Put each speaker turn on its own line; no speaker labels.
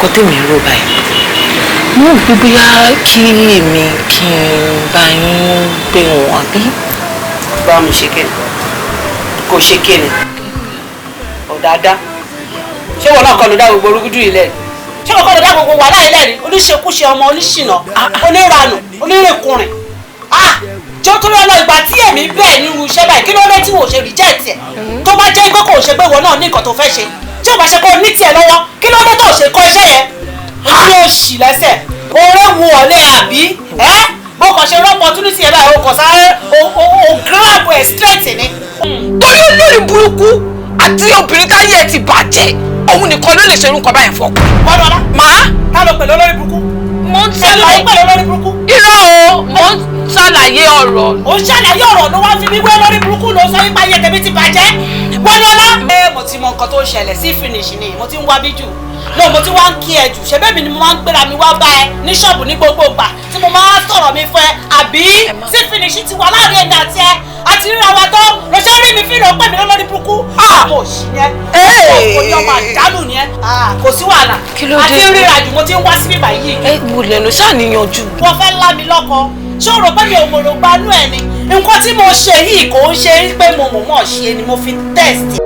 Nǹkan tèmi rò báyìí, mo rò pé bóyá kí èmi kí n bá yín gbé wọn, àbí?
Bá mi ṣe kéde, kò ṣe kéde ọ̀dáadáa. Ṣé wọn náà kọ́ ló dá gbogbo orúkúdù yìí lẹ̀? Ṣé wọn kọ́ ló dá gbogbo wàhálà yìí lẹ̀ ní? Oníṣekúṣe ọmọ, oníṣìnà, oníranù, onírèkùnrin. Ah, jọ torí ọlọ, ìgbà tí èmi bẹ́ẹ̀ nírú iṣẹ́ báyìí, kí ló dé tí wò ṣe reject ẹ̀? Tó bá jẹ́ pé kò ṣe pé ìwọ náà ní nǹkan tó fẹ́ ṣe, tí ò bá ṣe kó ní tiẹ̀ lọ́wọ́, kí ló dé tó ṣe kọ́ iṣẹ́ yẹn? Ojú òṣì lẹ́sẹ̀ oore wu ọ̀lẹ́, àbí? Ẹ́ bó kàn ṣe rọ́pò opportunity ẹ̀ báyìí, o kàn sáré o grab ẹ̀ straight ni.
Torí olórí burúkú àti obìnrin táyé ẹ ti bàjẹ́, òun nìkan ló lè ṣe irú nǹkan báyẹn fọkùn.
Bọ́dọ̀lá.
Màá.
Ta ló pè lólórí burúkú?
Mo ń
Ẹni ló
ṣàlàyé.
pè lólórí burúkú?
Irọ́ o, mo ń ṣàlàyé ọ̀rọ̀.
Ó ń ṣàlàyé ọ̀rọ̀ ló wá fi mí wé lórí burúkú, ló sọ nípa ayé tèmi ti bàjẹ́. Bọ́dọ̀lá. Ẹ mo ti mọ nǹkan tó ń ṣẹlẹ̀ sí finish ni mo ti ń wá bí jù no, mo ti wá ń kí ẹ jù. Ṣe bẹ́ẹ̀ mi ni mo máa ń gbéra mi wá bá ẹ ní ṣọ́ọ̀bù ní gbogbo ìgbà tí mo máa ń sọ̀rọ̀ mi fún ẹ, àbí? Sí finish ti wà láàrin ẹ̀mí àti ẹ àti ríra wa tó lọ ṣe rí mi fílò pè mí lórí burúkú. Ọmọ òṣì yẹn, kò ní ọmọ àdánù yẹn, kò sí wàhálà.
Kí ló dé?
Àti ríra jù, mo ti ń wá síbí báyìí.
Ẹ wulẹ̀ ló ṣàníyànjú.
Wọ́n fẹ́ lá mi lọ́kọ. Ṣé o rò pé mi ò mọ̀rọ̀ gbanú ẹ̀ ni? Nǹkan tí mo ṣe yìí kò ń ṣe pé mo mọ̀ mọ̀ ṣe ni, mo fi test.